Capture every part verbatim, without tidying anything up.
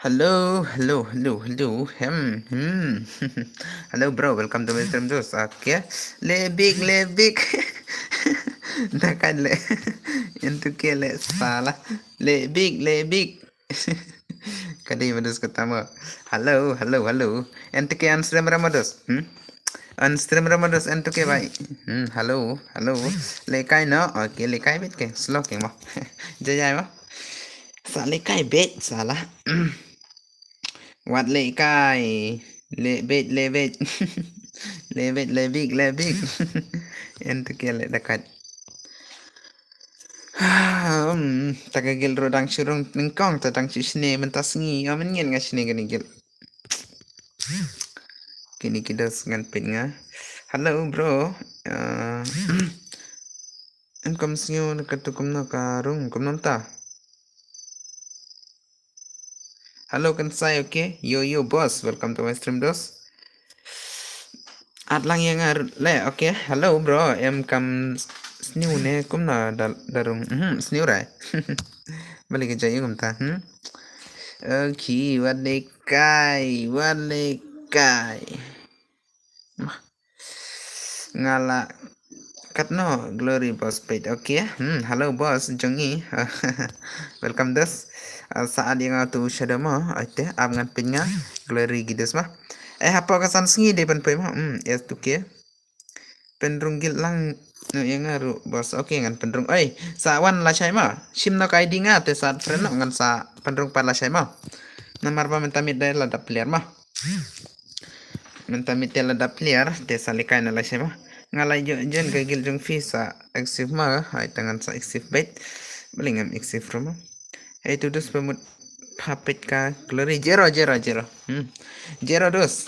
Hello, hello, hello, hello. Hmm, hmm. Hello, bro. Welcome to my stream, dos. Okay. Le big, le big. Dakan le. Entuke le sala. Le big, le big. Kadi madus katama. Hello, hello, hello. Entuke an stream ramados. Hmm? An stream ramados entuke bai. Hmm, hello, hello. Lekai no. Okay, lekai bit ke. Slow ke mo. Jajai mo. Sa lekai bit sala. Wat lekai. Le bit, le bit. Le bit, le big, le big. Entuke le dakat. Hmm, ta ka gil ro dang shurung nengkong ta dang shi shne mynta sngi. Amen ngin nga shne kani gil. Kini kidos ngan pit nga. Hello, bro. Uh, engkom sngi na ka tukum na ka rung kum nonta. Hello, kan sai, okay? Yo, yo, boss. Welcome to my stream, dos. At lang yang ar le, okay? Hello, bro. Em kam sniu ne kum na darung. Hmm, sniu rai. Balik ke jai kum ta. Hmm. Okay, wat le kai, wat le kai. Nga la katno Glory boss peit. Okay. Hmm, hello boss jong i. Welcome dos. Uh, saat yang tu shada ma. Ate ab ngan peit nga Glory gidos ma. Eh, hapo ka san sngi de ban pei ma. Hmm, yes tu ke. Penrung gil lang no yang aru boss. Okay, ngan penrung. Oi, sa wan la shai ma. Shim no kai dinga te sa friend no ngan sa penrung pa la shai ma. Namar ba mynta mit dai la da player ma. Mynta mit te la da player te sa lekai na la shai ma. Nga la jo jen ka gil jong fi sa exif ma. Hai tangan sa exif bait. Bali ngam exif ruma. Hai tu dus pemut papit ka Glory zero zero zero. Hmm. Zero dus.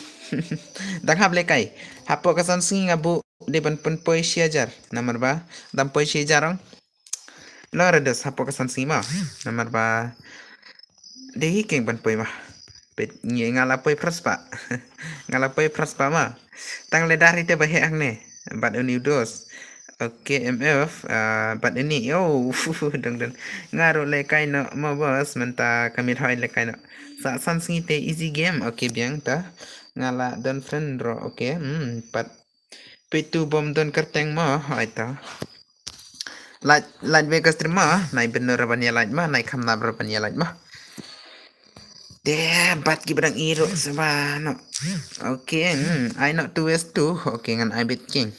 Dang hap lekai. Hapo ka san sngi nga bu de ban pun poi shi hajar. Namar ba dam poi shi hajar ong. Lo redes hapo ka san sngi ma. Namar ba de hi keng ban poi ma. Pet ngi nga la poi pras pa. Nga la poi pras pa ma. Tang le dari te ba he ang ne. Bat uni dos. Okay, M F, uh, bat ini. Yo, dong dong. Nga ru lekai no ma boss mynta kami hoi lekai no. Sa san sngi te easy game. Okay, biang ta. Nga la don friend ro. Okay, hmm, pat. Pitu bom don kerteng ma. Hai ta. Laj, laj be ka stream ma. Nai benur ban ya laj ma. Nai kam na ban ya laj ma. Te bat ki badang iru seba no. Okay, hmm, I not two west two. Okay, ngan I bet king.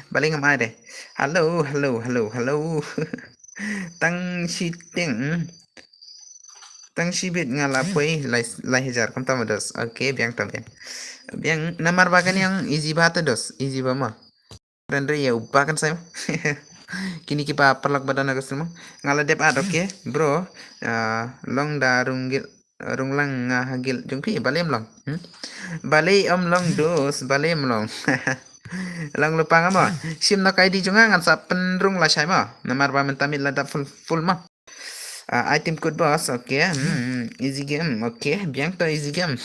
Bali ngam ai de. Hello, hello, hello, hello. Tang shi ting. Hmm. Tang shi bit nga la poi lai, lai hajar kam tama dos. Okay, biang tam biang. Biang namar ba kan yang easy ba ta dos, easy ba ma. Friend re ya uba kan sai ma. Kini ki ba parlok ba dana ka stream ma. Nga la dep at, okay, bro. Uh, long da rung gil, rung lang nga ha gil jong pi, bali em long. Hmm? Bali em long dos, bali em long. Long lupa nga ma. Shim no kai di jong nga ngan sa penrung la shai ma. Namar ba mynta mit la da full, full ma. Uh, item code boss, okay. Hmm, easy game, okay. Biang to easy game.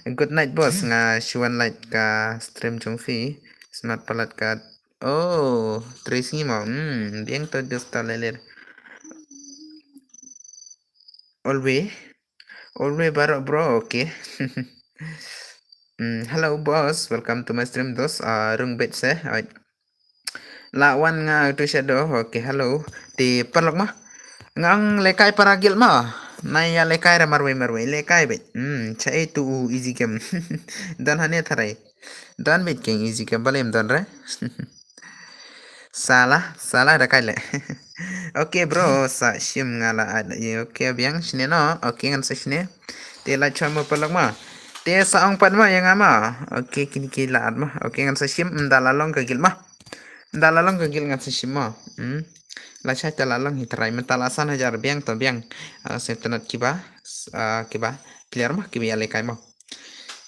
Good night boss, nga shuan light ka stream jong fi. Smart palat ka. Oh, Tracy mo. Hmm, biang to just a little. Always. Always baro bro, okay. Hmm, hello boss, welcome to my stream dos. Uh, rung bet se. Alright. La wan nga tu shadow. Okay, hello. Ti parlok ma. Ngang lekai para gil ma. Nai ya lekai ra marwei marwei. Lekai bet. Hmm, cha e tu u easy game. Dan hane tharai. Dan bet keng easy game. Balem dan re. Salah, salah da kai le. Okay, bro, sa shim nga la at. Okay, biang shine no. Okay, ngan sa shine. Te la chwa ma parlok ma. Te sa ong pat ma yang ama. Okay, kini ki la at ma. Okay, ngan sa shim. Mda la long ka gil ma. Nda la long ka gil ngan sa shim mo. Hmm. La shai ta la long hi trai mynta la san hajar biang to biang. Uh, sef tanat kiba. Uh, kiba. Clear mo kiba ya lekai mo.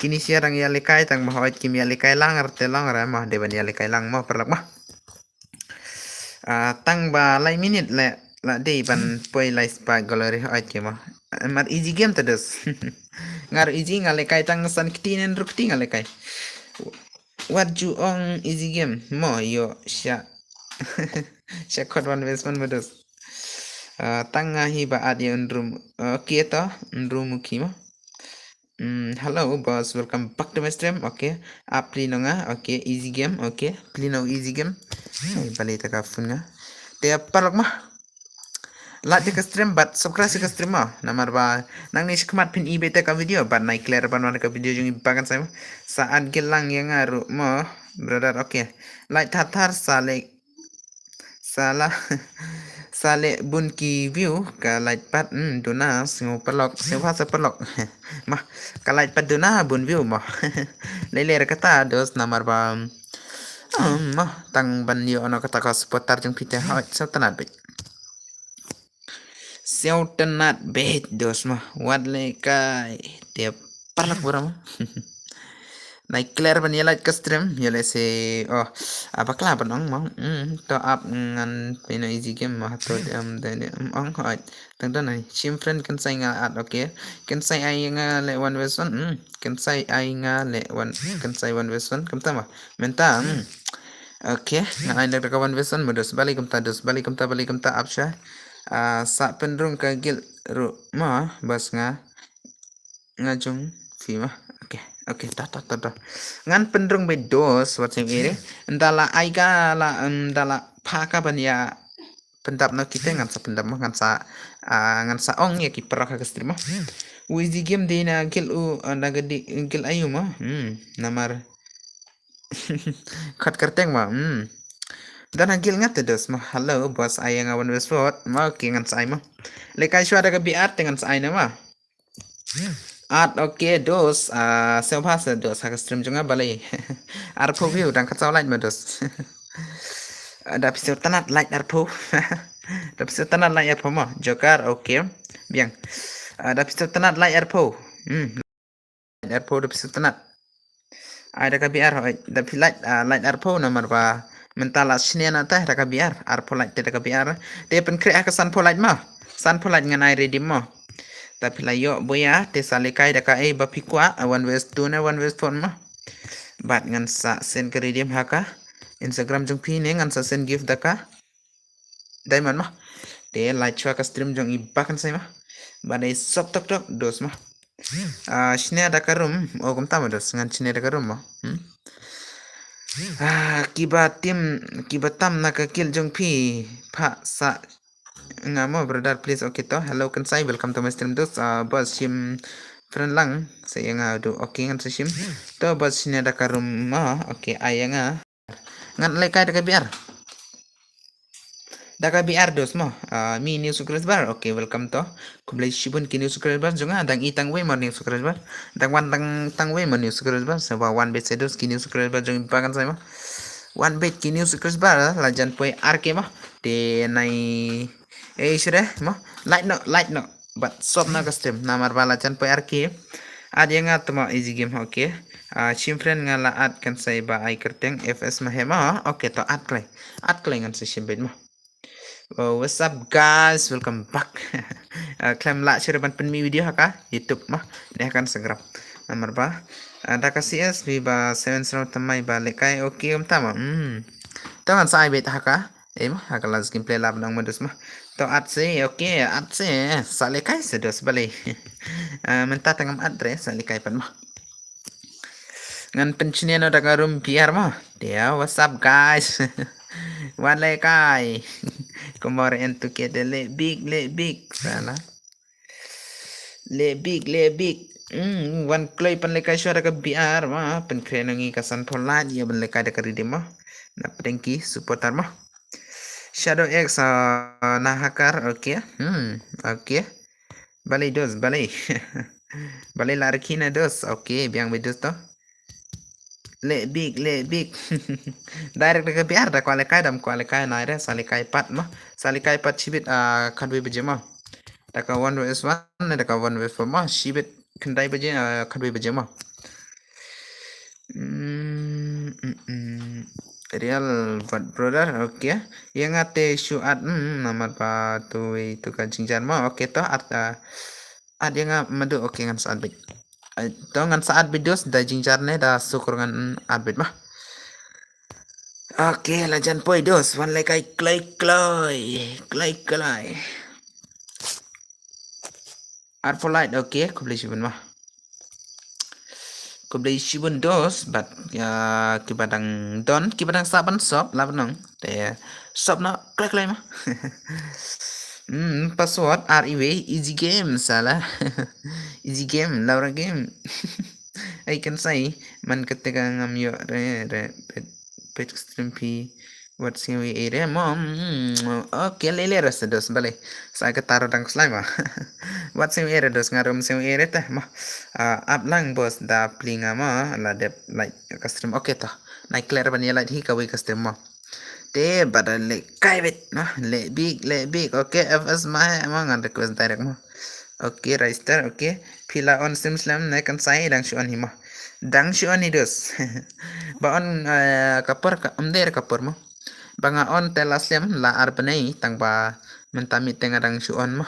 Kini sia dang ya lekai tang ba hoit kim ya lekai lang arte long re mo de ban ya lekai lang mo parlok mo. Uh, tang ba lai minute le la de ban poi lai spa gallery hoit kimo. Mar easy game ta dos. Ngar easy nga lekai tang san kti nen ruk kti nga lekai. Wat ju ong easy game mo yo sha. Sha khot wan bes man bados. Ah, tang nga hi ba at ïa un room. Okay to, un room u ki mo. Hmm, hello boss, welcome back to my stream. Okay, ap pli nonga. Okay, easy game. Okay, pli no easy game. Ai, bali ta ka phone nga. Te paralok ma. Like te ka stream bad subscribe te ka stream ma. Namar ba nangne shi khmat phin i beit te ka video bad nai clear ban wan ka video jong i ba kan sai ma. Sa at gil lang ïa nga ruh mo, brother. Okay. Like thar thar sa leh Sala, sa leh bun ki view ka lait pat, hmm, duna sngew paralok, sngew ha sa paralok. Ma, ka lait pat duna bun view ma. Lele ra kata dos namar ba. Hmm, ma, tang ban ïoh ono kata ka supporter jong phi te hoi, sngewtynnat beit. Sngewtynnat beit dos ma, wat leh kai te paralok bura ma. Nai clear ban ïa lait ka stream, ïa leh se, oh, ah, bakla ban ong mo. Hmm, to ap ngan pynno easy game mo, to, um, de, de, um, ong, hoi. Tang to nai, shim friend kan sai nga at, okay. Kan sai ai nga leh one versus one, hmm. Kan sai ai nga leh one, kan sai one versus one, kumta mo. Mynta, hmm. Okay, nga ai leh ka one versus one, mo dos bali kumta, dos bali kumta, bali kumta, ap sha. Ah, sa pynrung ka guild ruh mo, bas nga. Nga jong phi ma. Okay, okay, ta, ta, ta, ta. Ngan pynrung beit dos, wat sing iri. Nda la ai ka la, nda la pha ka ban ïa pyndap no kite ngan sa pyndap mo, ngan sa, ah, ngan sa ong ïa ki paralok ha ka stream mo. Wei zi game dei na guild u, ah, na ka di, guild ayu mo. Hmm, namar. Khat kyrteng mo. Hmm. Dan ha guild nga te dos mo. Hello, boss, ai nga one versus four. Mo, okay, ngan sa ai mo. Leh kai shuwa da ka B R te ngan sa ai na mo. At, okay, dos, ah, sngewbha sa dos ha ka stream jong nga balei. Arphew view dang khatsaw like ma dos. Ah, da phi sngewtynnat like arphew. Da phi sngewtynnat like arphew mo. Joker, okay. Biang. Ah, da phi sngewtynnat like arphew. Hmm. Like arphew da phi sngewtynnat. Ai da ka B R hoi, da phi like, ah, like arphew namar ba mynta la shne na te da ka B R, arphew like te da ka B R. Te pynkhreh ha ka sanphew like ma. Sanphew like ngan ai redeem mo. Da phi la ïoh buya te sa leh kai da ka ei ba phi kwah, ah, one versus two ne one versus four ma. Bad ngan sa send ka redeem ha ka Instagram jong phi ne ngan sa send gift da ka Diamond ma. Te lai chwa ka stream jong i ba kan sai ma. Ba dei sop tok tok dos ma. Ah, shne da ka room. Oh, kumta ma dos. Ngan shne da ka room ma. Hmm? Ah, kiba tim, kiba tam na ka guild jong phi. Pha sa nga mo, brother, please. Okay to. Hello, kan sai. Welcome to my stream dos. Ah, boss shim friend lang. Sa ïa nga du. Okay, ngan sa shim. To, boss shne da ka room ma. Okay, ai ïa nga. Ngan leh kai da ka B R. Da ka B R dos mo. Ah, mi new subscriber. Okay, welcome to. Khublei shibun ki new subscriber jong nga. Dang i tang wei mo new subscriber. Dang wan tang, tang wei mo new subscriber. Sa ba wan beit sa dos ki new subscriber jong i ba kan sai mo. Wan beit ki new subscriber la jan poi ar K mo. Te nai, eh, sure mo. Like no, like no. Bad sop na ka stream namar ba la jan poi ar K. At ïa nga tma easy game, okay. Ah, shim friend nga la at kan sai ba ai kyrteng F S ma he ma. Okay, to at klai. At klai ngan sa shim beit ma. Oh, what's up guys? Welcome back. Ah, khlem lah shuh ban pynmih video ha ka YouTube ma. Dei ha ka Instagram. Namar ba, ah, da ka C S B ba seven zero tmai ba leh kai, okay, um tama. Hmm. To ngan sa ai beit ha ka. Eh, ma, ha ka last gameplay lap nang ma dos ma. To at se, okay, at se. Sa leh kai se dos balei. Ah, mynta tang ngam at re, sa leh kai pat ma. Ngan pynshne no da ka room B R ma. Te, what's up guys? Wan leh kai. Kumba en tu ke de leh big, leh big. Sala. Leh big, leh big. Hmm, wan kloi pan leh kai shuwa da ka B R ma. Pynkhreh no ngi ka sanphew like ïa ban leh kai da ka redeem ma. Na pdeng ki supporter ma. Shadow X, ah, na hakar, okay. Hmm, okay. Balei dos, balei. Balei la rkhie na dos, okay, biang beit dos to. Leh big, leh big. Direct da ka B R da kwah leh kai dam kwah leh kai nai re, sa leh kai pat ma. Sa leh kai pat shibit, ah, khatwei baje ma. Da ka one versus one ne da ka one versus four ma, shibit khyndai baje, ah, khatwei baje ma. Mm, mm, mm. Real bad brother, okay. Ïa nga te shu at, mm, namar ba tu wei tu ka jingjar ma, okay to at, ah, at ïa nga madu, okay ngan sa at beit. Ah, to ngan sa at beit dos da jingjar ne da syukur ngan at beit ma. Okay, la jan poi dos, wan leh kai kloi kloi, kloi kloi. Arphaw light, okay, khublei shibun ma. Khublei shibun dos, bad, ah, kiba dang don, kiba dang sah ban sop, lah ban ong. Te sop noh, kloi kloi ma. Hmm, password, ar iwei, easy game, sala. Easy game, Laura game. Ai kan sai, man kata ka ngam ïoh re, re, pet, pet stream phi. Wat sngewbha ïa re mo. Hmm, okay, lei lei rasa dos balei. Sa kata ruh dang khuslai ma. Wat sngewbha ïa re dos, nga ruh sngewbha ïa re teh ma. Ah, ap lang boss, da plie nga ma. La dep light ka stream. Okay to. Nai clear ban ïa light hi kawei ka stream ma. Te bad leh kai beit ma. Leh bik, leh bik. Okay, F S ma he ma, ngan request direct ma. Okay, register, okay. Phi la on stream slem ne kan sai, dang shu on hi ma. Dang shu on hi dos. Ba on, eh, ka por ka, ym dei ka por ma. Ba nga on te la slem, la ar bnai, tang ba mynta mih te nga dang shu on ma.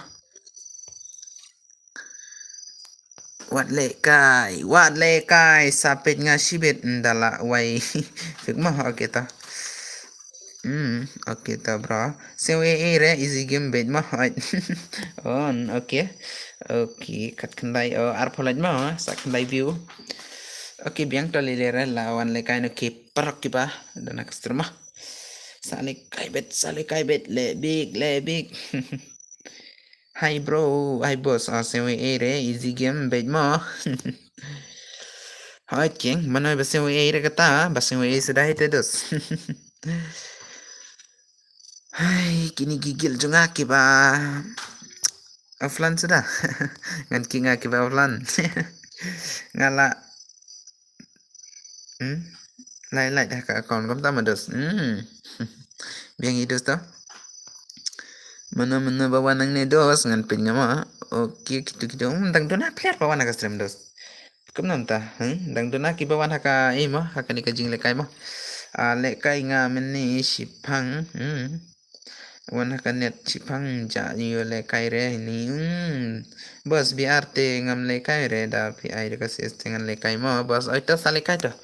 Wat leh kai, wat leh kai, sa peit nga shibit, nda la wai. Fik ma, okay to. Hmm, okay to bro. Sngewbha ïa re, easy game beit ma. On, okay. Okay, kat khyndai, oh, arphaw light ma, sa khyndai view. Okay, biang to lei lei re, la wan leh kai noh ki paralok kiba don ha ka stream ma. Sa leh kai beit, sa leh kai beit, leh bik, leh bik. Hi bro, hi boss, ah, sngewbha ïa re, easy game beit ma. Hooid kieng, mano ba sngewbha ïa re kata, ba sngewbha ïa suda hi te dos. Hai, kine ki guild jong nga kiba offline suda. Ngan kick nga kiba offline. Nga la. Hmm? Lai lai ha ka account kumta ma dos. Hmm. Biang hi dos to. Mano mano ba wan nangne dos, ngan peit nga ma. Okay, kitu kitu. Hmm, dang duna player ba wan ha ka stream dos. Kumno mynta, hmm? Dang duna kiba wan ha ka, eh, mo, ha kane ka jinglehkai mo. Ah, lehkai nga mynne shipang, hmm. Wan ha ka net shipang, ja ïoh lehkai re ni, hmm. Boss, B R te ngam lehkai re, da phi ai da ka C S te ngan lehkai mo. Boss, oi to sa lehkai to.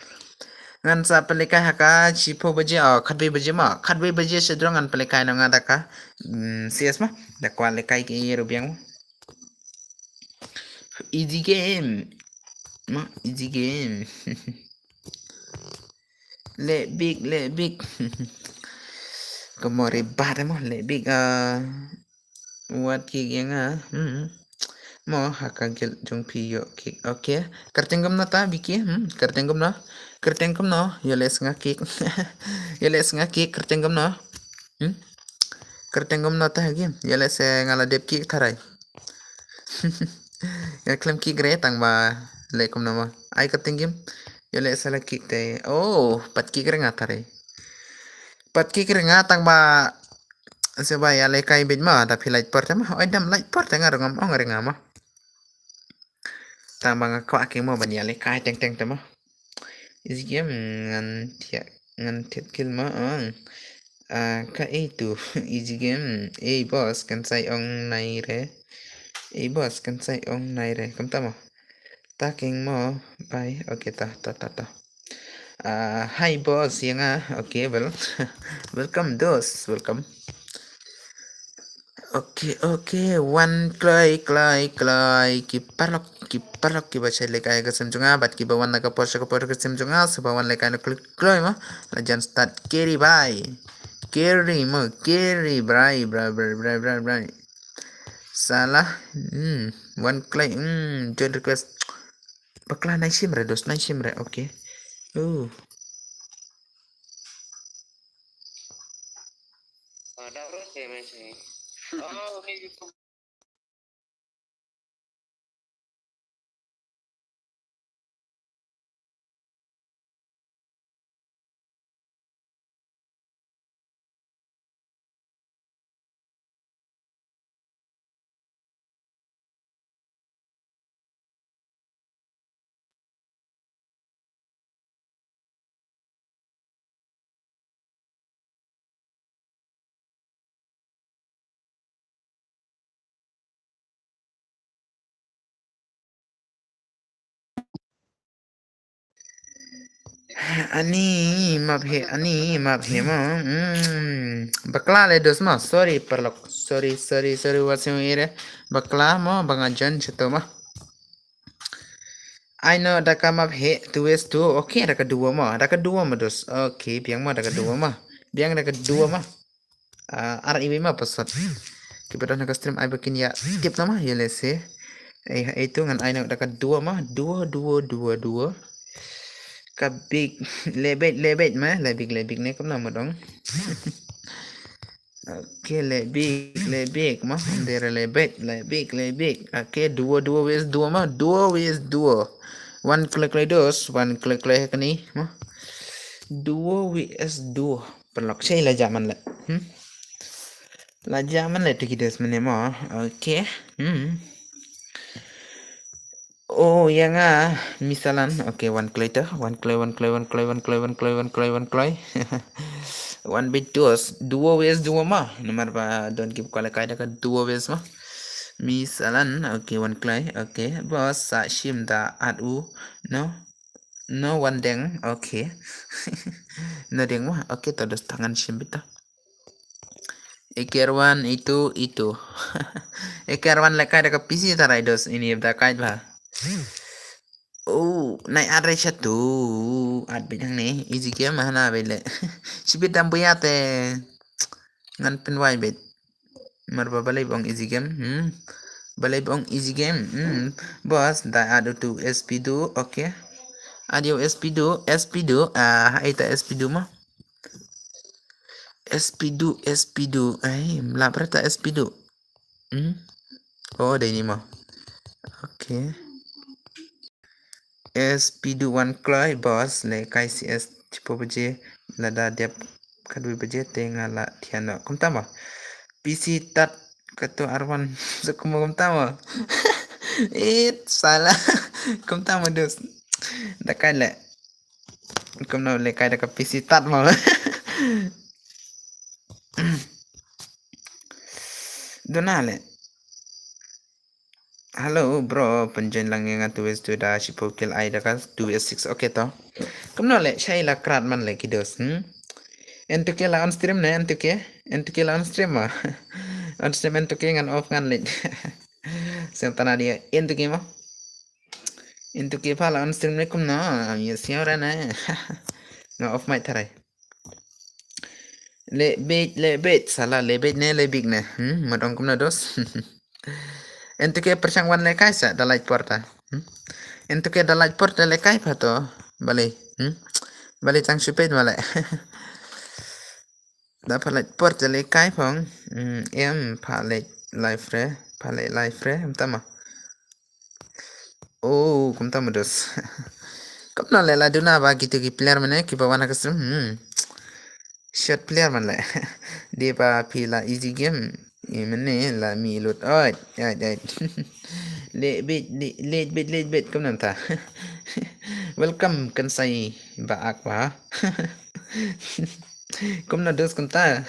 Ngan sa pynlehkai ha ka shiphew baje, oh, khatwei baje mo. Khatwei baje shadrong ngan pynlehkai noh nga da ka, hmm, C S mo. Da kwah lehkai ki ruh biang mo. Easy game. Ma, easy game. Leh bik, leh bik. Ka mori bat mo, leh bik, ah, wat kick ïa nga, ah. Hmm. Mo, ha ka guild jong phi ïoh kick. Okay. Kyrteng kumno ta, Biki? Hmm, kyrteng kumno? Kyrteng kumno? Ïoh leh snga kick. Ïoh leh snga kick, kyrteng kumno? Hmm? Kyrteng kumno ta ha game? Ïoh leh se nga la dep kick tharai. Nga khlem kick re tang ba leh kumno mo. Ai kyrteng game. Ïoh leh se la kick te. Oh, pat kick re nga tharai. Pat kick re nga tang ba se ba ïa lehkai beit mo, da phi lait por te mo. Oi dam lait por te nga ruh ngam ong re nga mo. Tang ba nga kwah kieng mo ban ïa lehkai teng teng te mo. Easy game ngan thiah, ngan thiah kill mo, ong. Ah, ka ei tu, easy game. Ei boss, kan sai ong nai re. Ei boss, kan sai ong nai re. Kumta mo. Ta kieng mo, bye. Okay, ta, ta, ta, ta. Ah, hi boss, ïa nga. Okay, well. Welcome, dos. Welcome. Okay, okay, wan kloi, kloi, kloi. Ki paralok, ki paralok kiba shait lehkai ha ka stream jong nga, bad kiba wan na ka por sha ka por ka stream jong nga, sngewbha wan lehkai noh kloi, kloi mo. La jan start carry bye. Carry mo, carry brai, brai, brai. Sala, hmm, wan kloi, hmm, join request. Bakla nai shim re, dos, nai shim re, okay. Oh. Ani map he, ani map he mo. Hmm. Bakla le dos mo. Sorry, paralok. Sorry, sorry, sorry, wat sngewsih ïa re. Bakla mo ba nga join shato mo. Ai no da ka map he two ways two. Okay, da ka duo mo. Da ka duo mo dos. Okay, biang mo da ka duo mo. Biang da ka duo mo. Ah, ar iwi mo password. Ki ba don ha ka stream ai ba kin ïa tip na mo ïa lehse. Ai ai tu ngan ai no da ka duo mo. Duo, duo, duo, duo. Ka bik lebet, lebet mo. Lebik, lebik ne kumno mo dong. Okay, lebik, lebik mo. Ndera lebet, lebik, lebik. Okay, duo, duo ways duo mo. Duo ways duo. Wan kloi kloi dos, wan kloi kloi ha kani mo. Duo ways duo. Paralok, shei la jam man le. Hmm? La jam man le tu ki dos mane mo. Okay. Hmm. Oh, ïa nga, misalan. Okay, wan kloi te, wan kloi, wan kloi, wan kloi, wan kloi, wan kloi, wan kloi, wan kloi. Wan bit dos, duo ways duo mo. Namar ba don ki ba kwah lehkai da ka duo ways mo. Misalan, okay, wan kloi, okay. Bos, sa shim da at u, no? No, wan deng, okay. No deng mo, okay, to dos tangan shim bit to. Eker wan itu, itu. Eker wan lehkai da ka P C tharai dos ini da kai ba. Oh, nai at re shatu. At bit hangne, easy game hana bit le. Shibit dam buya te. Ngan pynwai bit. Mar ba balei bong easy game. Hmm. Balei bong easy game. Hmm. Bos, da at utu S P du, okay. Adio S P du, S P du. Ah, ita S P du mo. S P du, S P du. Ai, mlap rata S P du. Hmm? Oh, dei ni mo. Okay. S P du wan kloi, bos, lehkai C S shiphew baje, lada dep khatwei baje te nga la thiah noh. Kumta mo. P C tat kato arwan sa kumta mo. It, salah. Kumta mo dos. Da kai le. Kumno lehkai da ka P C tat mo. Duna le. Hello bro, pynjoin lang ïa nga two ways two da shiphew kill ai da ka two ways six. Okay to. Kumno le, shai la krat man le ki dos. Hmm? Entuke la on stream ne, entuke? Entuke la on stream ma. On stream entuke ngan off ngan le. Sentana dia entuke ma. Entuke pha la on stream ne kumno? Am ya siaran ne. Nga off mic tharai. Le bit, le bit, salah le bit ne, le bit ne. Hmm, ma dong kumno dos. Entuke pyrshang wan lehkai sa da light porta. Hmm? Entuke da light porta lehkai pha to. Balei. Hmm? Balei tang supet male. Da pha light porta lehkai phong. Hmm, em pha light live re, pha light live re, em tama. Oh, kumta ma dos. Kumno le la duna ba kitu ki player mane ki ba wan ha ka stream. Hmm. Shot player man le. Dia ba phi la easy game. Ih, mane la mi lut. Oi, oi, oi. Le bit, le bit, le bit, kumno ta. Welcome kan sai ba ak ba. Kumno dos kumta.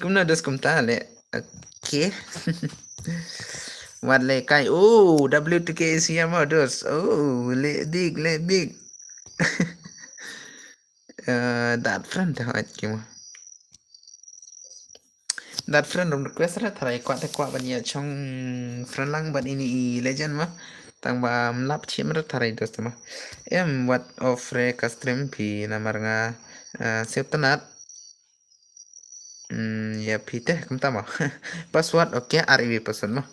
Kumno dos kumta le. Okay. Wat lehkai. Oh, W two K is here mo dos. Oh, le big, le big. Eh, that friend te hot ki mo. That friend rum request re tharai kwah te kwah ban ïa chong friend lang bad ini i legend ma. Tang ba mlap chim re tharai dos ma. Em wat off re ka stream phi namar nga, eh, sep tanat. Hmm, ïa phi te kumta ma. Password okay, R E V password ma.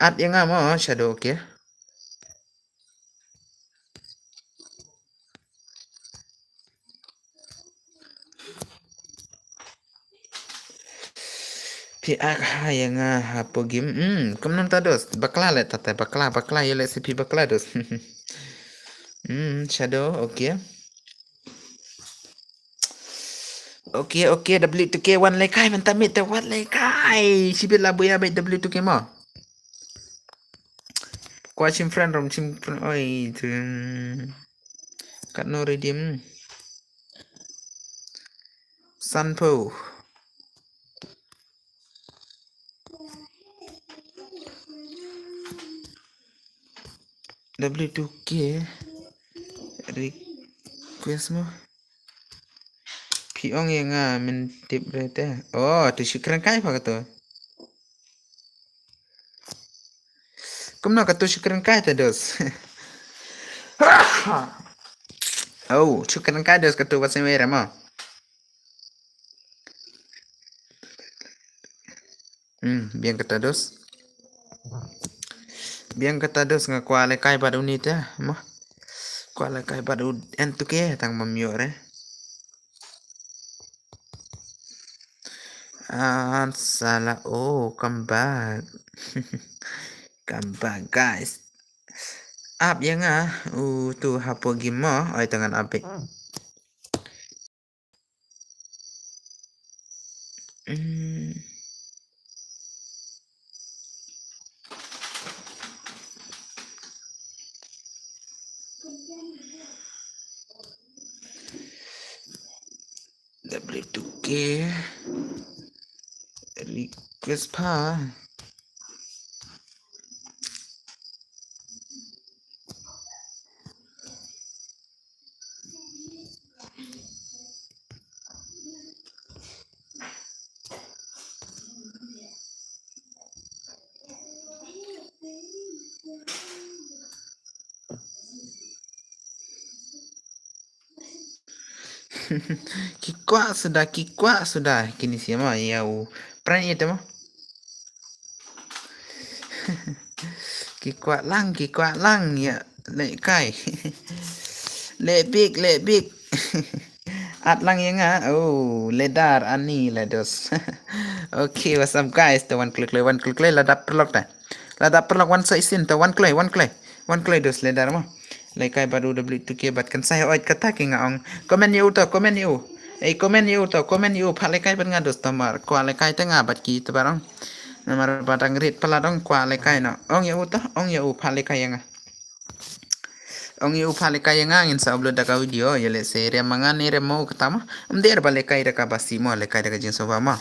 At ïa nga ma Shadow okay. Phi ak ha ïa nga ha po game. Hmm, kumno ta dos. Bakla le tata bakla, bakla ïa le si phi bakla dos. Hmm, Shadow, okay. Okay, okay, W two K wan lehkai mynta mit te wat lehkai. Shibit la buya bait W two K mo. Kwa chim friend rom chim friend oi trim. Kat no redeem. Sanpo. W two K request mo. Phi ong ïa nga men tip re te. Oh, tu shu kren kai pha katu. Kumno katu shu kren kai te dos. Oh, shu kren kai dos katu ba seng wei re mo. Hmm, biang kata dos. Biang kata dos nga kwah lehkai bad uni te mo. Kwah lehkai bad u N two K tang mam ïoh re. Ah, salah. Oh, come back. Come back, guys. Ap ïa nga. Uh, tu hapoh game mo. Oi, tangan apik. Hmm. W two K request pha. Ki kwah suda, ki kwah suda. Kine shi ma ïa u pran ïa te mo. Ki kwah lang, ki kwah lang ïa lehkai. Leh bik, leh bik. At lang ïa nga. Oh, ledar ani ledos. Okay, what's up guys? Te wan kloi kloi, wan kloi kloi, la dap paralok te. La dap paralok wan sa isin te wan kloi, wan kloi. Wan kloi dos ledar mo. Lehkai bad u W two K bad kan sa ïa oit kata ki nga ong. Comment ïa u to, comment ïa u. Ei, comment ïa u to, comment ïa u, phah lehkai bad nga dos, tamar kwah lehkai te nga bad ki te baroh. Namar ba dang rit palat ong kwah lehkai no. Ong ïa u to, ong ïa u, phah lehkai ïa nga. Ong ïa u phah lehkai ïa nga, ngin sa upload da ka video, ïa lehse re ma nga ne re mo kata mo. Ym dei ba lehkai da ka basi mo, lehkai da ka jingsngewbha mo.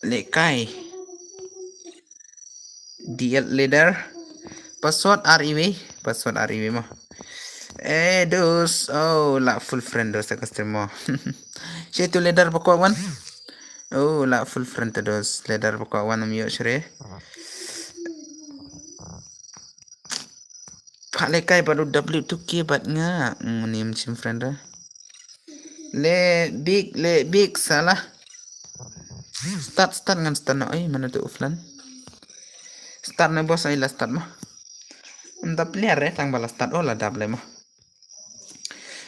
Lehkai. D L leader. Password ar iwei. Password ar iwei mo. Eh, dos. Oh, la full friend dos ka stream mo. Shi tu leader ba kwah wan. Oh, la full friend te dos. Leader ba kwah wan ym ïoh shuh re. Phah lehkai bad u W two K bad nga. Ngam shim friend re. Leh bik, leh bik, salah. Start, start ngan start noh, ai, mano tu offline. Start noh boss, ai la start mo. Ym da player re, tang ba la start, oh la dap leh mo.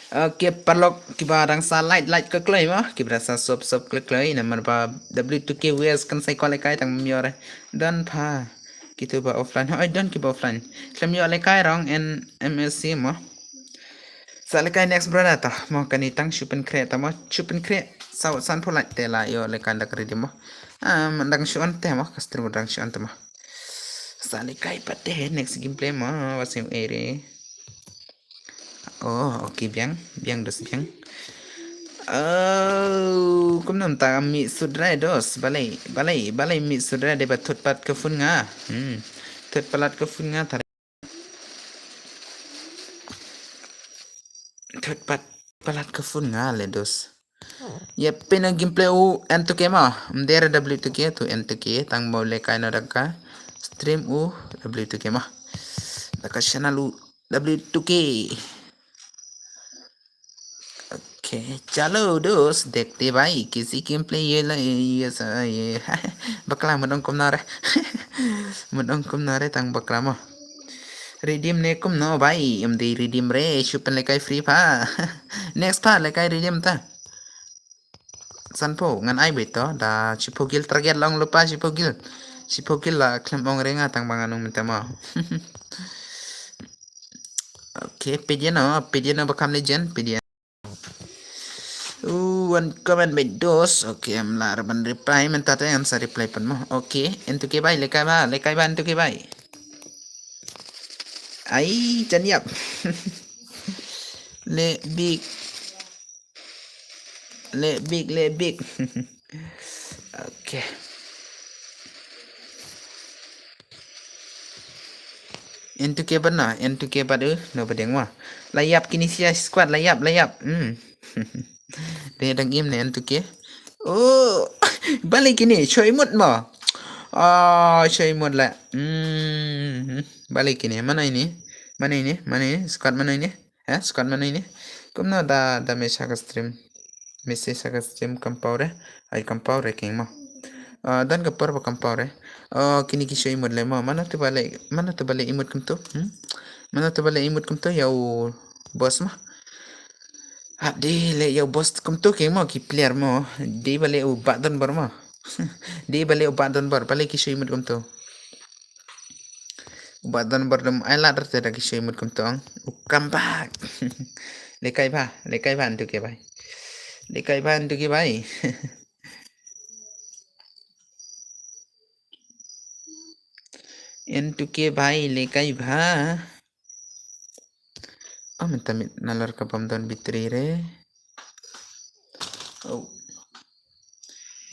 Okay, paralok kiba dang sa like, like ka kloi mo, kiba dang sa sub, sub ka kloi, namar ba W two K viewers kan sa kwah lehkai tang ym ïoh re. Don pha. Kitu ba offline. Hoi, don kiba offline. Khlem ïoh lehkai rong en M S C mo. Sa lehkai next brother ta. Mo kani tang shu pynkhreh ta mo. Shu pynkhreh. Sa san pulai te la ïoh lehkai da ka redeem mo. Ah, man dang shu on te mo. Ka stream dang shu on te mo. Sa lehkai pat te next gameplay mo. Wasing ere. Oh, okay, biang, biang dos biang. Oh, kumno mynta mih sut re dos, balei, balei, balei mih sut re, dei ba thut pat ka phone nga. Hmm. Thut palat ka phone nga tare. Thut pat palat ka phone nga le dos. Ïa pyn gameplay u N two K mo. Ym dei re W two K tu N two K tang ba u lehkai noh da ka stream u W two K mo. Da ka channel u W two K. Okay, chalo dos, dekhte bhai, kaisi gameplay ye la, ye sa, ye. Bakla, mut ong kumno re. Mut ong kumno re tang bakla mo. Redeem ne kumno bhai, ym dei redeem re, shu pynlehkai free pha. Next pha lehkai redeem ta. Sanphew, ngan ai beit to, da shiphew kill target long lypa shiphew kill. Shiphew kill la khlem ong re nga tang ba ngan ong mynta mo. Okay, peit ïa no, peit ïa no ba kham legend, peit ïa. Uh, wan comment beit dos. Okay, em lah ban reply mynta te ngan sa reply pat mo. Okay, N two K bhai, lehkai ba, lehkai ba N two K bhai. Ai, jan ïap. Leh bik. Leh bik, leh bik. Okay. N two K bad na, N two K bad, eh, no ba deng wa. La ïap kine shi squad, la ïap, la ïap. Hmm. Dei dang im ne N two K. Oh, balei kine, shu imut mo. Ah, shu imut la. Hmm, balei kine, mano ine? Mano ine? Mano ine? Squad mano ine? Eh, squad mano ine? Kumno da, da message ha ka stream. Message ha ka stream kam paw re. Ai kam paw re king mo. Ah, don ka por ba kam paw re. Oh, kine ki shu imut le mo. Mano te balei, mano te balei imut kumto? Hmm? Mano te balei imut kumto, ïa u boss mo. Hap dei leh ïa u boss kumto king mo, ki player mo. Dei balei u Bah Donbor mo. Dei balei u Bah Donbor, balei ki shu imut kumto. U Bah Donbor dum ai lad rte da ki shu imut kumto. U come back. Lekai bha, lekai bha N two K bhai. Lekai bha N two K bhai. N two K bhai, lekai bha. Oh, mynta mit nalor ka bym don battery re. Oh.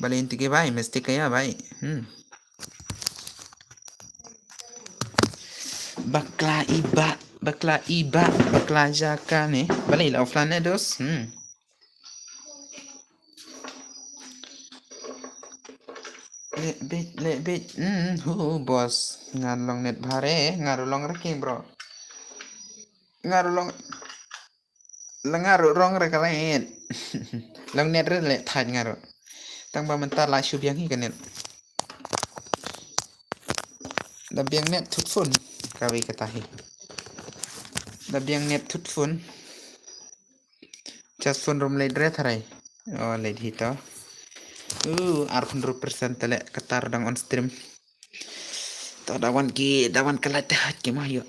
Balei N two K bhai, mesti kaya bhai. Hmm. Bakla iba, bakla iba, bakla jaka ne. Balei la offline ne dos? Hmm. Lebit, lebit. Hmm, hu boss. Nga long net bha re, nga ruh long re king bro. Nga ruh long, la nga ruh rong re ka net. Long net re le thait nga ruh. Tang ba mynta la shu biang hi ka net. Da biang net thut phone. Ka wei kata hi. Da biang net thut phone. Just phone rum leit re tharai. Oh, leit hi to. Uh, arphew hynriew percent te le katar dang on stream. To da wan ki, da wan ka light te hait ki ma ïoh.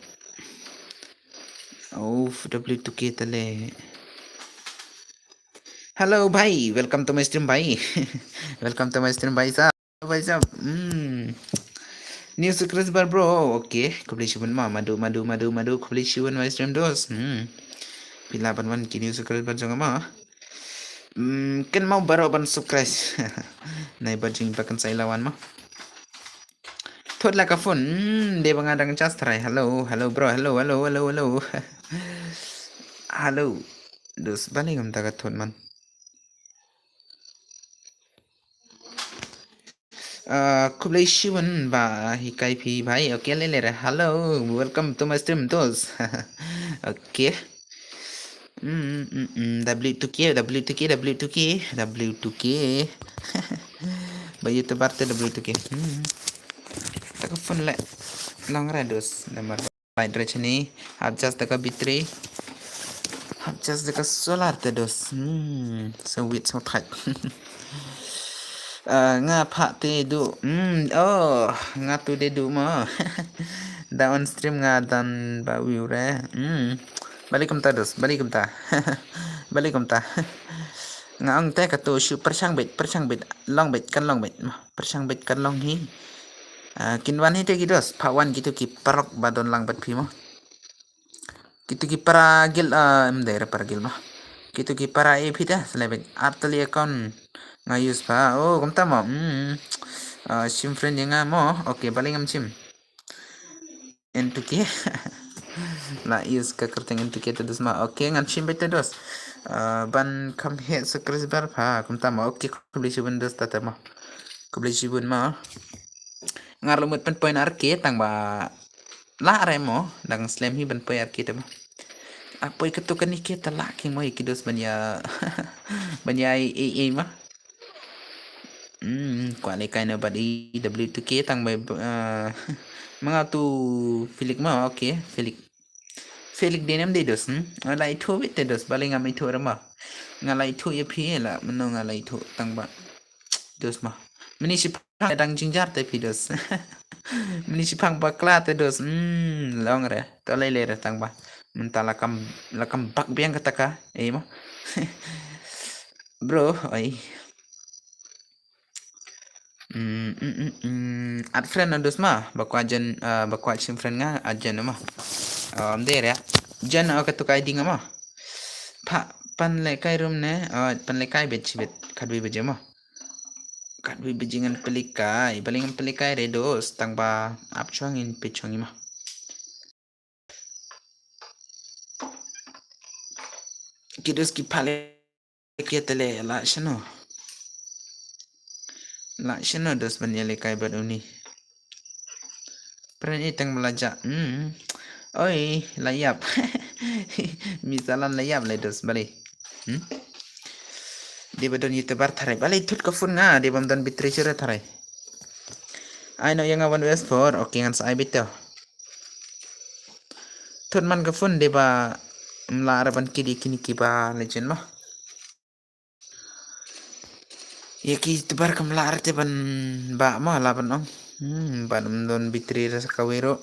Uf, W two K te le. Hello bhai, welcome to my stream bhai. Welcome to my stream bhai sahab. Bhai sahab. Hmm. New subscriber bro. Okay, khublei shibun ma. Madu, madu, madu, madu. Khublei shibun my stream dos. Hmm. Phi lah ban wan ki new subscriber jong ma. Hmm, kynmaw baroh ban subscribe. Nai ba jing ba kan sa ïa la wan ma. Thot la ka phone. Hmm, dei ba nga dang charge tharai. Hello, hello bro. Hello, hello, hello, hello. Hello. Dos, balei kumta ka thot man. Ah, khublei shibun ba hikai phi bhai. Okay, le le re. Hello, welcome to my stream dos. Okay. Mm, mm, mm, mm. W two K, W two K, W two K, W two K. Ba YouTuber te W two K. Mm. Ta ka phone le long re dos. Namar ba re chani. Hap charge ta ka battery. Hap charge ta ka solar te dos. Hmm. So wit so thait. Ah, nga pha te du. Hmm. Oh, nga tu de du mo. Da on stream nga dan ba view re. Hmm. Balei kumta dos, balei kumta. Balei kumta. Nga ong te ka tu shu pyrshang bit, pyrshang bit, long bit, kan long bit. Pyrshang bit kan long hi. Ah, kin wan hi te ki dos, pha wan kitu ki parok ba don lang bad phi mo. Kitu ki para guild, ah, em dei re para guild mo. Kitu ki para A P te, selebit. Arteli account nga use pha. Oh, kumta mo. Hmm. Ah, shim friend ïa nga mo. Okay, balei ngam shim. N two K. La use ka kyrteng N two K te dos ma. Okay, ngan shim beit te dos. Ah, ban kham heh subscriber pha. Kumta ma. Okay, khublei shibun dos ta te ma. Khublei shibun ma. Nga la mut pynpoi na R K tang ba la re mo. Dang slem hi ban poi R K te ma. Apoi katu kane ke ta la ki mo ki dos ban ïa ban ïa ei ei ma. Hmm, kwah leh kai na bad i W two K tang bai, eh, ma nga tu Felix ma, okay, Felix. Felix de nem de dos, hmm? Nga la ithuh beit te dos, balei ngam ithuh re ma. Nga la ithuh ïa phi la, mano nga la ithuh tang ba. Dos ma. Mini shi phang dang jingjar te phi dos. Mini shi phang bakla te dos, hmm, long re. To lei lei re tang ba. Mynta la kam, la kam bak biang kata ka, eh ma. Bro, oi. Mm, mm, mm, mm. Add friend na dos ma, ba kwah jan, ah, ba kwah shim friend nga, add jan ma. Ah, ym dei re. Jan, ah, katu ka I D nga ma. Pha, pan leh kai room ne, ah, pan leh kai bed shibit, khatwei baje ma. Khatwei baje ngan pynleh kai, balei ngam pynleh kai re dos, tang ba ap chuang in pe chuang i ma. Ki dos ki pha leh Ïa ki tele la shano. La shano dos ban ïalehkai bad uni. Pren iteng bala ja. Hmm. Oi, la ïap. Mi salan la ïap le dos bali. Hmm. Dei ba don YouTuber tharai. Bali thut ka phone nga, dei bam don battery shuh tharai. Ai no ïa nga one west four. Okay, ngan sa ai bit to. Thut man ka phone dei ba mla ra ban kidi kini kiba legend ma. Ïa ki tebar kam lah te ban ba ma la ban ong. Hmm, ban ym don battery ra sa kawei ruh.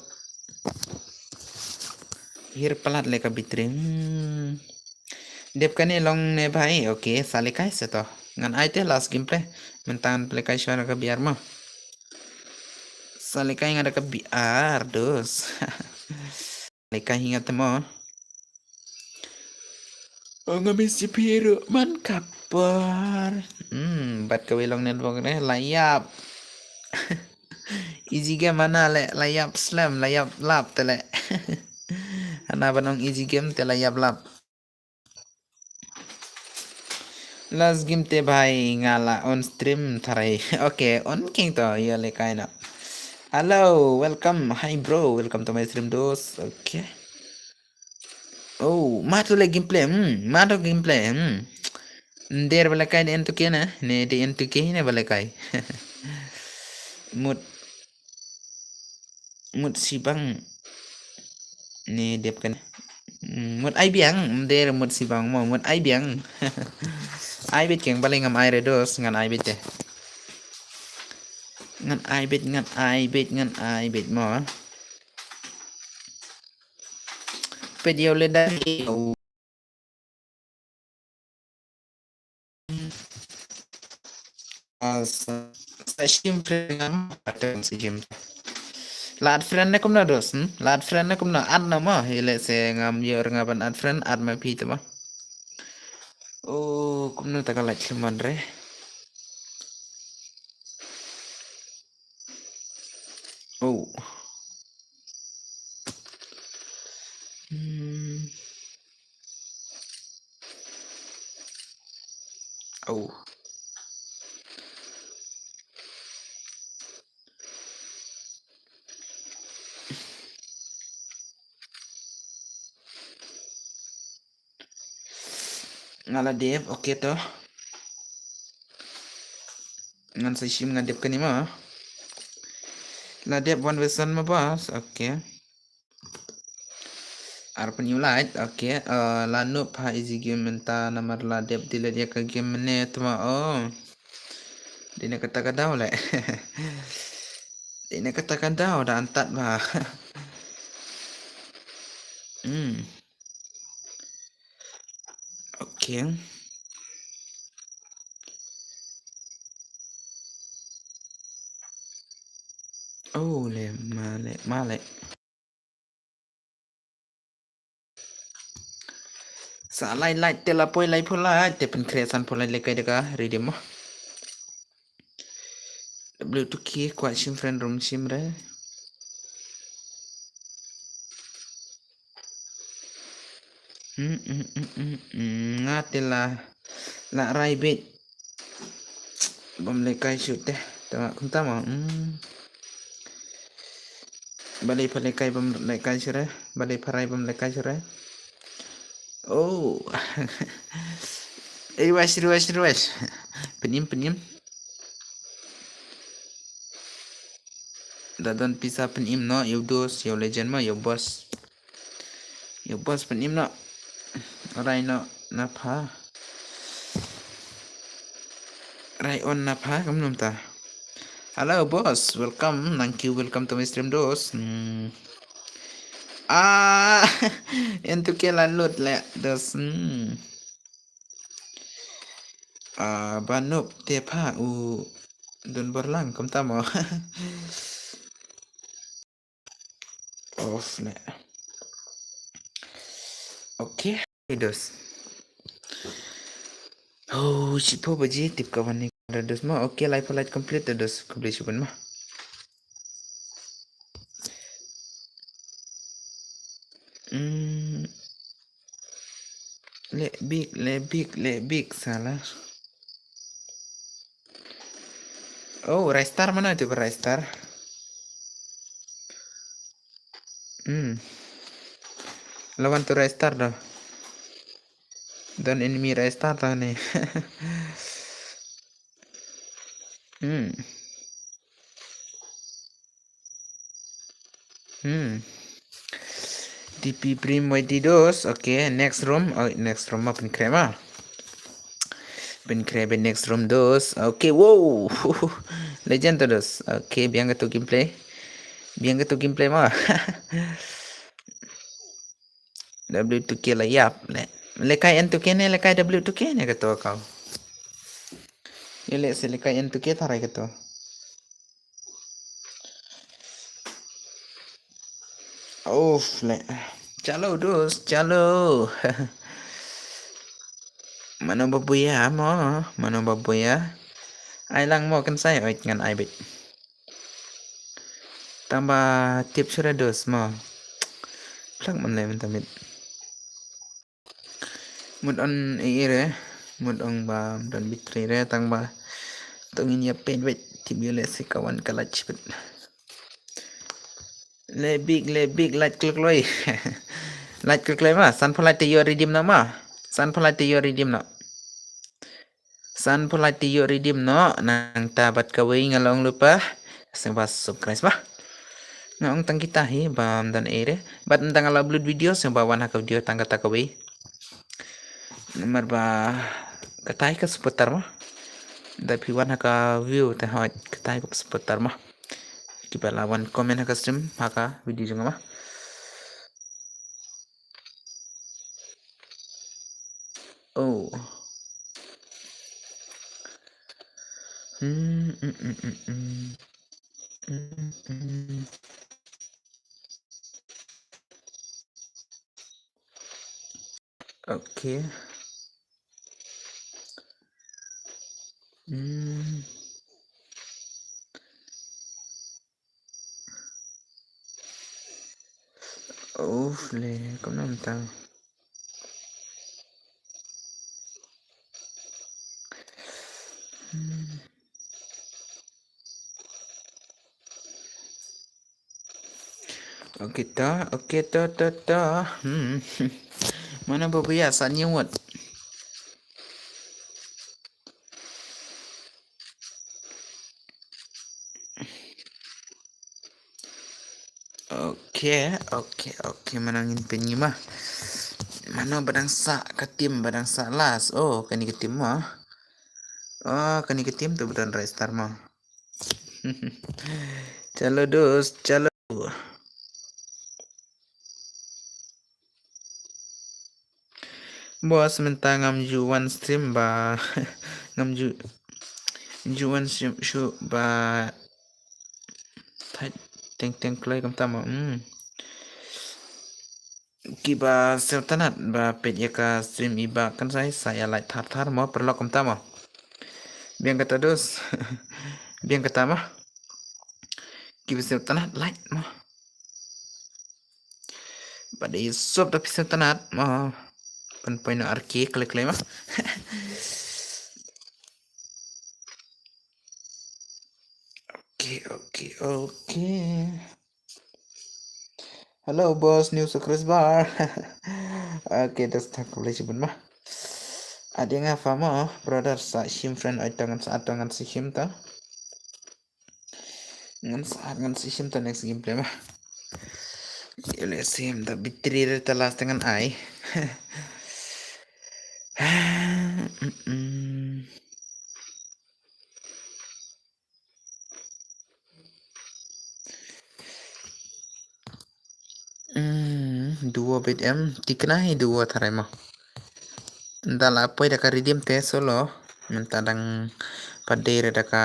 Hir palat le ka battery. Hmm. Dep kane long ne bhai. Okay, sa lehkai sa to. Ngan ai te last gameplay. Mynta ngan lehkai shuwa na ka B R ma. Sa lehkai nga da ka B R dos. Lehkai hi nga te mo. Oh, nga miss ïa phi ruh man ka por. Hmm, bad kawei long network ne la ïap. Easy game mana le la ïap slem, la ïap lap te le. Hana ban ong easy game te la ïap lap. Last game te bhai nga la on stream tharai. Okay, on king to ïalehkai na. Hello, welcome. Hi bro, welcome to my stream dos. Okay. Oh, ma to le gameplay. Hmm, ma to gameplay. Hmm. Nder ba lehkai de entuke na, ne de entuke ne ba lehkai. Mut, mut sibang. Ne dep kan. Hmm, mut ai biang, nder mut sibang mo, mut ai biang. Ai bit keng bali ngam ai re dos, ngan ai bit te. Ngan ai bit, ngan ai bit, ngan ai bit mo. Pet ïa u le da. Ah, sa, sa shim friend ngam, sa shim. La add friend ne kumno dos, hmm? La add friend ne kumno, add na ma, hi le se ngam ïoh nga ban add friend, add ma phi te ma. Oh, kumno ta ka lait shim man re. Oh. Hmm. Oh. Nga la dep, okay to. Ngan sa shim nga dep kane ma. La dep one versus one ma bas, okay. Ar pynïoh lait, okay. Eh, la noob ha easy game mynta namar la dep delete ïa ka game mynne tma, oh. Dei na kata ka daw le. Dei na kata ka daw da antat ba. Hmm. Okay. Oh, le, male, male. Sa lai lai te la poi lai pho lai te pynkhreh san pho lai le kai da ka ready mo. W two K kwah shim friend room shim re. Hmm, hmm, hmm, hmm, hmm. Nga te la, la rai bit. Bam le kai shu te. Tama, kum tama. Hmm. Balei pha lehkai bam lehkai shuh re, balei pha rai bam lehkai shuh re. Oh. Rewish, rewish, rewish. Pynim, pynim. Da don pisa pynim noh, ïa u dos, ïa u legend mo, ïa u boss. Ïa u boss pynim noh. Rai noh na pha. Rai on na pha, kam num ta. Hello boss, welcome. Thank you, welcome to my stream dos. Hmm. Ah, entu ke la lut le dos. Hmm. Ah, ba noob te pha u don bor lang, kam ta mo. Off le. Okay, dos. Oh, shiphew baje tip ka wan ni ka dos ma. Okay, live light complete dos. Khublei shibun ma. Hmm. Leh bik, leh bik, leh bik, sala. Oh, Ristar, mano ito ba Ristar? Hmm. Lawan to Ristar do. Don enemy Ristar do ne. Hmm. Hmm. D P Brim Y D dos. Okay, next room. Oh, next room ma pynkhreh ma. Pynkhreh ba next room dos. Okay, wow. Legend to dos. Okay, biang kato gameplay. Biang kato gameplay ma. W two K la ïap ne. Lehkai N two K ne, lehkai W two K ne kato kau. Ïaleh se lehkai N two K tharai kato. Uff, leh. Chalo, dos, chalo. Mano ba buya mo, mano ba buya. Ai lang mo, kan sai, oi, ngan ai bit. Tang ba tip shuh re dos mo. Plak man leh mynta mit. Mut on e re, mut ong ba don bitri re, tang ba tong in ïa pen wet, tip ïa leh si kawan ka lach bit. Leh bik, leh bik, lach klek loi. Lach klek loi ma, san phalach te ïoh redeem no ma. San phalach te ïoh redeem no. San phalach te ïoh redeem no, nangta bad kawei nga long lupa. Sngewbha subscribe ma. Nga ong tang kita hi, ba ym don e re. Bad ym tang la upload video, sngewbha wan ha ka video tang kata kawei. Namar ba katai ka supporter ma. Da phi wan ha ka view te hoi katai ka supporter ma. Kiba la wan comment ha ka stream, ha ka video jong ma. Oh. Hmm, mm, mm, mm, mm. Mm, mm. Okay. Hmm. Uf, le, kumno mynta. Hmm. Okay to, okay to, to, to. Hmm. Mano ba buya sa nyewot. Okay, okay, okay, mano ngin pynïa ma. Mano ba dang sah ka team, ba dang sah last. Oh, kane ka team ma. Oh, kane ka team to ba don Ristar ma. Chalo dos, chalo. Boss, mynta ngam ju wan stream ba. Ngam ju, ju wan stream shuh ba. Thait teng teng kloi kumta mo. Hmm. Kiba sngewtynnat ba peit ïa ka stream i ba kan sai sa ïa like thar thar mo, paralok kumta mo. Biang kata dos. Biang kata mo. Kiba sngewtynnat like mo. Ba dei sop da pisa tanat ma. Pan point no arki klik klik ma. Okay, okay, okay. Hello boss, new Chris bar. Okay, das tak boleh sebut mah. Ada nga fama brother sa shim friend ai tangan sa tangan si shim ta. Ngan sa, ngan sa shim ta next gameplay ma. Ïa le sim ta bitri re ta last ngan ai. Mm-mm. Hmm, duo bit em, tikna hi duo tharai ma. Nda la poi da ka redeem te solo, mynta dang pat dei re da ka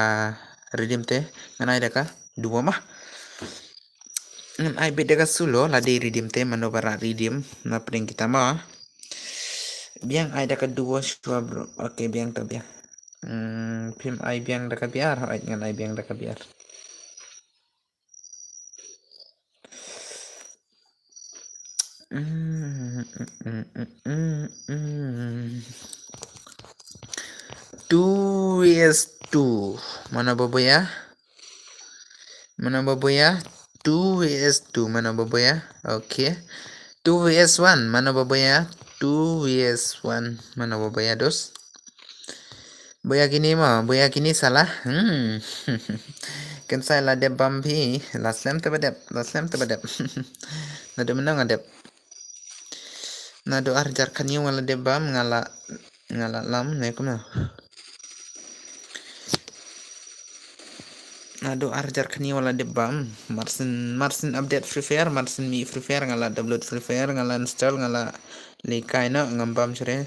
redeem te, ngan ai da ka duo ma. Ngan ai bit da ka solo, la dei redeem te, mano ba ra redeem, na pdeng kita ma. Biang ai da ka duo shuwa bro, okay biang to biang. Hmm, phim ai biang da ka biar, hooid ngan ai biang da ka biar. S two. Mano ba buh ïa? Mano ba buh ïa? Two V S two. Mano ba buh ïa? Okay. Two V S one. Mano ba buh ïa? Two V S one. Mano ba buh ïa, dos? Buh ïa kine mo, buh ïa kine sala. Hmm. Kan sa la dep bam phi. La slem te ba dep, la slem te ba dep. Naduh mynno nga dep? Naduh ar hajar khathynñiew nga la dep bam, nga la, nga la lam ne kumno? Naduh ar hajar khathynñiew nga la dep bam. Mar syn, mar syn update Free Fire, mar syn mih Free Fire, nga la download Free Fire, nga la install, nga la lehkai noh, ngam bam shuh re.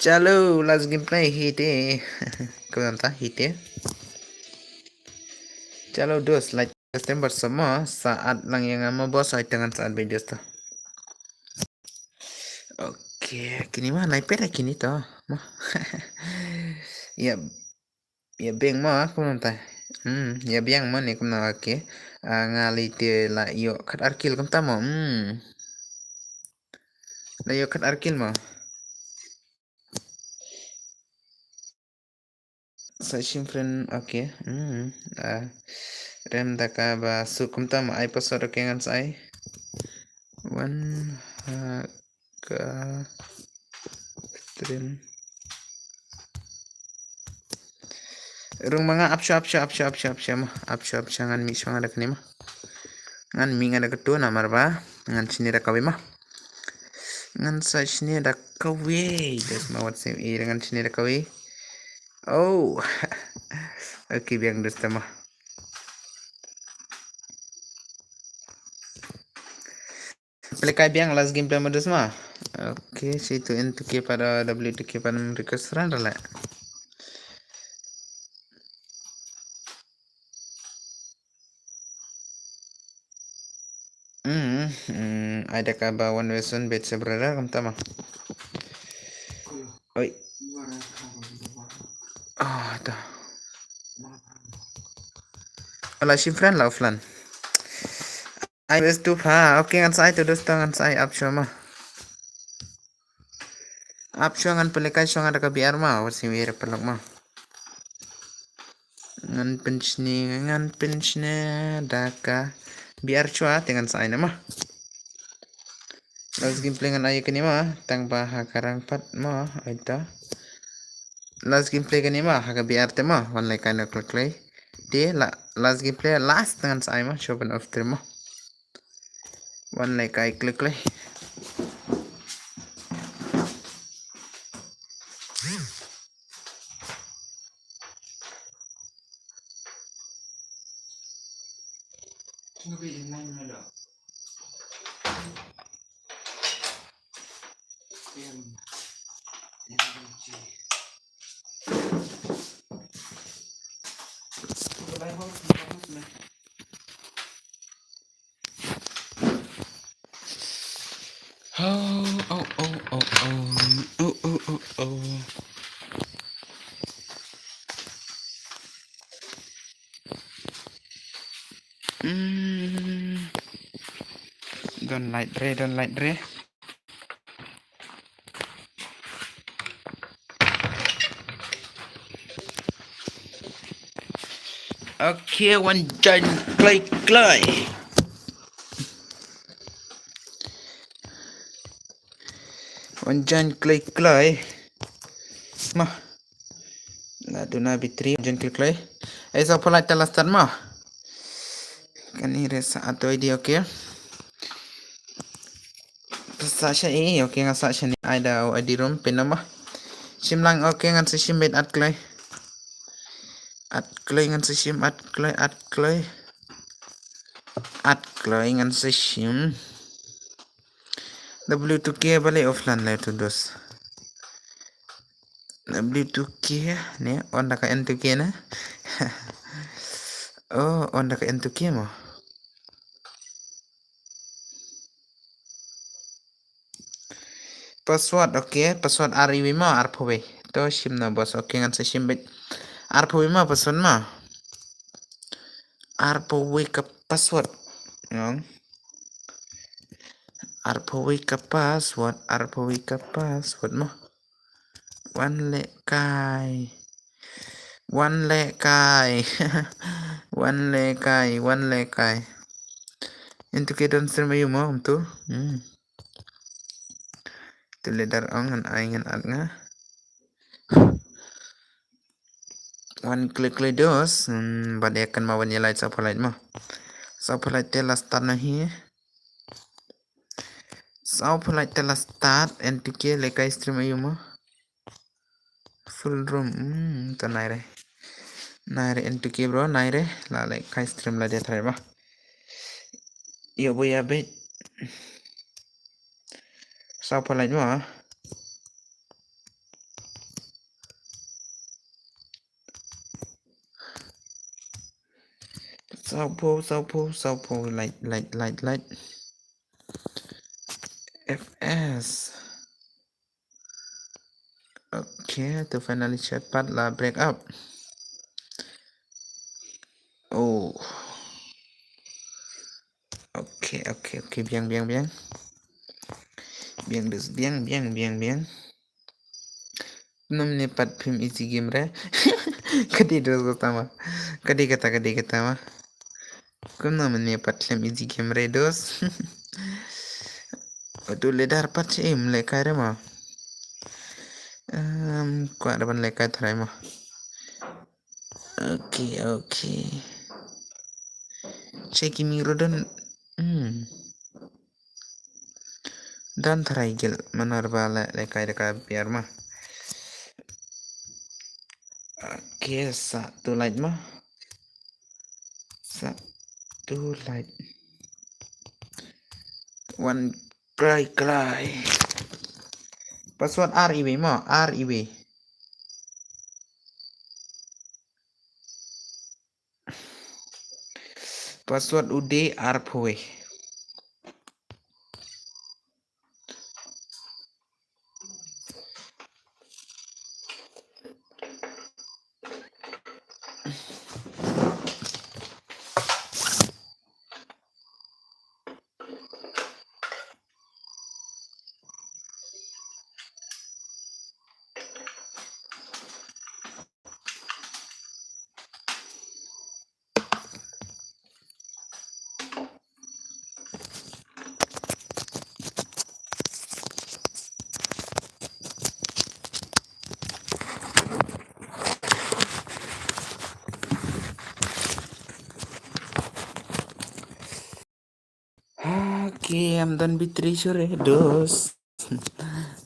Chalo, last gameplay hi te. Kumno mynta hi te? Chalo, dos, like, September sa mo, sa add lang ïa nga mo boss, ai te ngan sa add videos to. Okay, kine mo, nai pera kine to mo. Ïa, ïa biang mo, kumno mynta? Hmm, ïa biang mo ne kumno, okay. Ah, nga lei te la ïoh khatar kill kumta mo. Hmm. La ïoh khatar kill mo. Sa shim friend, okay. Hmm. Ah. Rem da kaba suk kumta mo, ai password, okay, ngan sa ai. Wan ha ka stream. Rung ma nga ap sha, ap sha, ap sha, ap sha, ap sha mo. Ap sha, ap sha, ngan mih sha nga da kane mo. Ngan mih nga da katu namar ba ngan shane da kawei mo. Ngan sa shane da kawei. Dos mo, WhatsApp, eh, ngan shane da kawei. Oh. Okay, biang, dos ta mo. Pynlehkai biang, last gameplay mo, dos mo. Okay, C two N two K pat, W two K pat, request friend la. Hmm, hmm, ai da kaba one versus one bet sa brother, kumta mo. Oi. Ah, ta. Ala shim friend la offline. Ai, best tu pha. Okay, ngan sa ai tu, dos ta, ngan sa ai, ap shuwa mo. Ap shuwa, ngan pynlehkai shuwa nga da ka B R mo, wat sngewbha re paralok mo. Ngan pynshne, ngan pynshne da ka B R shuwa te ngan sa ai ne mo. Last gameplay ngan ai kane mo, tang ba ha ka rank pat mo, ai ta. Last gameplay kane mo, ha ka B R te mo, wan lehkai noh khlei khlei. Te la, last gameplay, last ngan sa ai mo, shuwa ban off stream mo. Wan lehkai khlei khlei. Oh, oh, oh, oh, oh. Oh, oh, oh, oh. Hmm. Don't like re, don't like re. Okay, wan join khlei khlei. Wan join khlei khlei. Mo. La duna bitri, wan join khlei khlei. Ai sa pholai ta la start mo. Kane re sa ato I D, okay. Sa sha i, okay, nga sa sha ne, ai da u I D room, pin number. Shim lang, okay, ngan sa shim beit, add khlei. Add khlei, ngan sa shim, add khlei, add khlei. Add khlei, ngan sa shim. W two K balei offline leh tu, dos. W two K ne, on da ka N two K ne. Oh, on da ka N two K mo. Password, okay, password ar iwi mo, arphew wei. To shim noh boss, okay, ngan sa shim beit. Arphew wei mo password mo. Arphew wei ka password. Ngong. Arphew wei ka password, arphew wei ka password mo. Wan lehkai. Wan lehkai. Wan lehkai, wan lehkai. Into ki don stream aïu mo kumtu. Hmm. Tu ledar ong ngan ai ngan at nga. Wan klik klik dos. Hmm, bad ïa kan ma wan ïa light sa phalait mo. Sa phalait te la start na hi. Sa phalait te la start, N T K lehkai stream aïu mo. Full room, hmm, to nai re. Nai re N T K bro, nai re. La lehkai stream la dei trai ba. Ïa bo ïa bet. Sa phalait mo. Saw pho, saw pho, saw pho, light, light, light, light. F S. Okay, to finally chat pat la break up. Oh. Okay, okay, okay, biang, biang, biang. Biang dus, biang, biang, biang, biang. Kumno mynne pat phim easy game re. Ka dei dos kata ma. Ka dei kata, ka dei kata ma. Kumno mynne pat khlem easy game re dos. Atu ledar pat che im lehkai re ma. Em, kwah da ban lehkai trai ma. Okay, okay. Che ki ming ruh don. Hmm. Don trai gil manar ba leh lehkai da ka biar ma. Okay, sa tu light ma. Sa tu light. Wan krai krai. Password ar iwi ma, ar iwi. Password u dei ar phew. Okay, I'm done battery sure dos.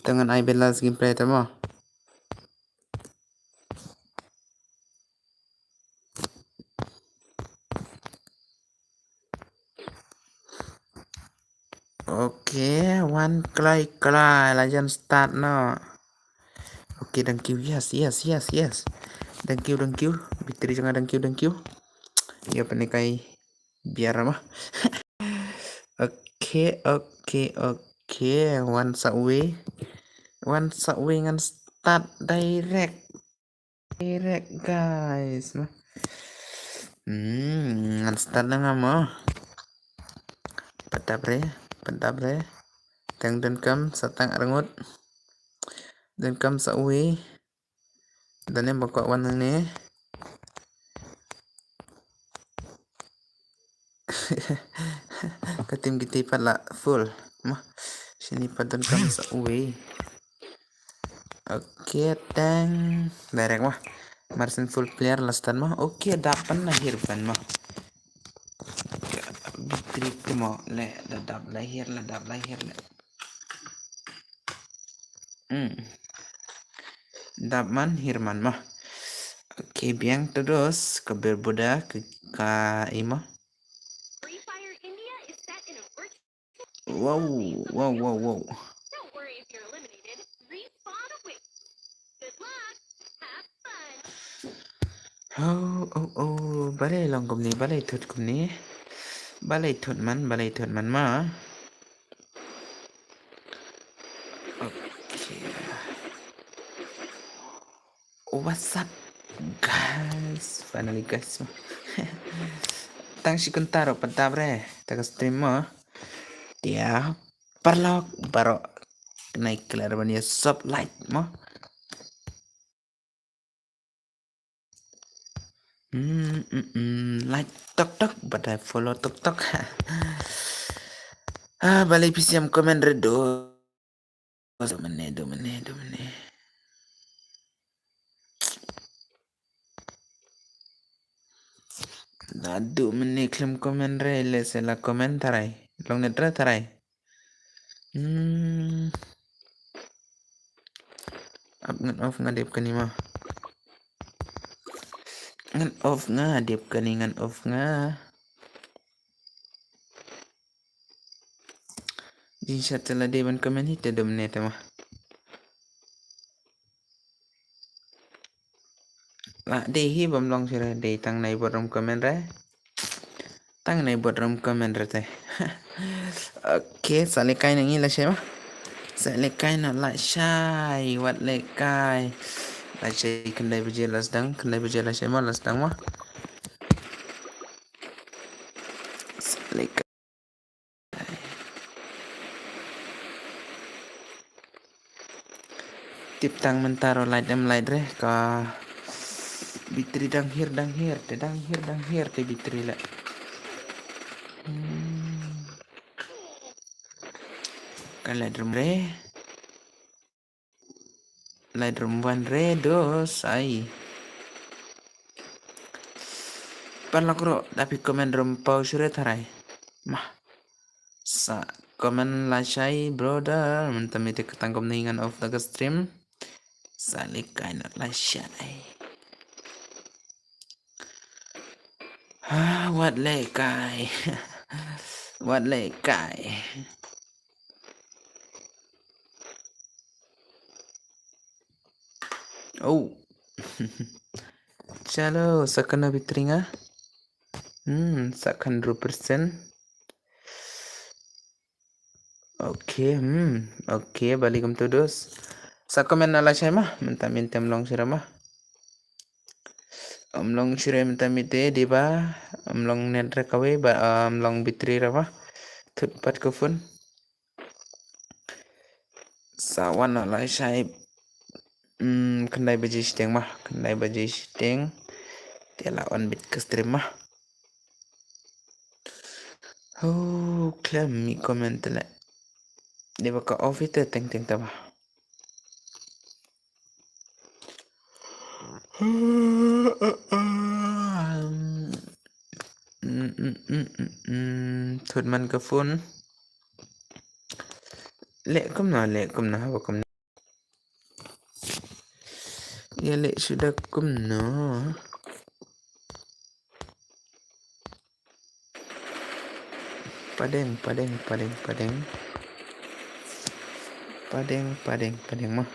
Tangan ai belas gameplay tama. Okay, wan klai klai la jan start noh. Okay, thank you. Yes, yes, yes, yes. Thank you, thank you. Battery jong nga, thank you, thank you. Ïa pynlehkai biar ma. Okay, okay, okay. Wan sa uwei. Wan sa uwei ngan start direct. Direct, guys. Hmm, ngan start na nga mo. Pat dap re, pat dap re. Tang donkam sa tang arngut. Donkam sa uwei. Dane ba kwah wan ne. Ka team kita pat la full. Ma. Shini pat donkam sa uwei. Okay, tang. Direct ma. Marsen full player la start ma. Okay, dap pan la hiar pan ma. Battery te mo le, la dap la hiar, la dap la hiar le. Hmm. Dap man, hiar man ma. Okay, biang to dos, ka ber buda, ka, ka ima. Free Fire India is set in a virtual Wow, wow, wow, wow. Don't worry if you're eliminated. Respawn awaits. Good luck. Have fun. Oh, oh, oh, balei long kumne, balei thut kumne. Balei thut man, balei thut man ma. Okay. What's up, guys? Finally, guys. Tang shi kynta ruh pat dap re. Ta ka stream mo. Tia paralok baroh. Nai klet ban ïa sub like mo. Hmm, hmm, hmm. Like TikTok, but I follow TikTok. Ah, balei phi shem comment re, dos. Dos minit, dos minit, dos minit. Naduh mynne khlem comment re, lehse la comment tharai. Long net re tharai. Hmm. Ap ngan off nga dep kani ma. Ngan off nga dep kani, ngan off nga. Jingshat te la dei ban comment hi te dum ne te ma. La dei hi bam long sira dei tang nai bot rum comment re. Tang nai bot rum comment re te. Okay, sa le kai nang i la shai ma. Sa le kai na la shai, wat le kai. La shai khyndai baje la sdang, khyndai baje la shai ma la sdang ma. Sa le kai. Tip tang mynta ruh light em light re ka battery dang hiar dang hiar te dang hiar dang hiar te battery le. Hmm. Ka light room re. Light room wan re dos ai. Paralok ruh da phi comment room pau sure tharai. Mah. Sa comment la shai brother, mynta mite ka tang kumne ngan off da ka stream. Sa le kai na la shai. Ha, wat le kai. Wat le kai. Oh. Chalo, sa kano battery nga. Hmm, sa khan ru percent. Okay, hmm, okay, bali kumtu dos. Sa comment na la shai ma, mynta mite em long shira ma. Em long shira mynta mite dei ba, em long net re kawei ba, em long battery re ba. Thut pat ka phone. Sa wan na la shai. Hmm, khyndai baje shiteng ma, khyndai baje shiteng. Te la on bit ka stream ma. Ho, khlem mi comment le. Dei ba ka off ite teng teng ta ba. Thut man ka phone. Le kumno, le kumno, haba kumno. Ïa leh shuh da kumno. Padeng, padeng, padeng, padeng. Padeng, padeng, padeng ma.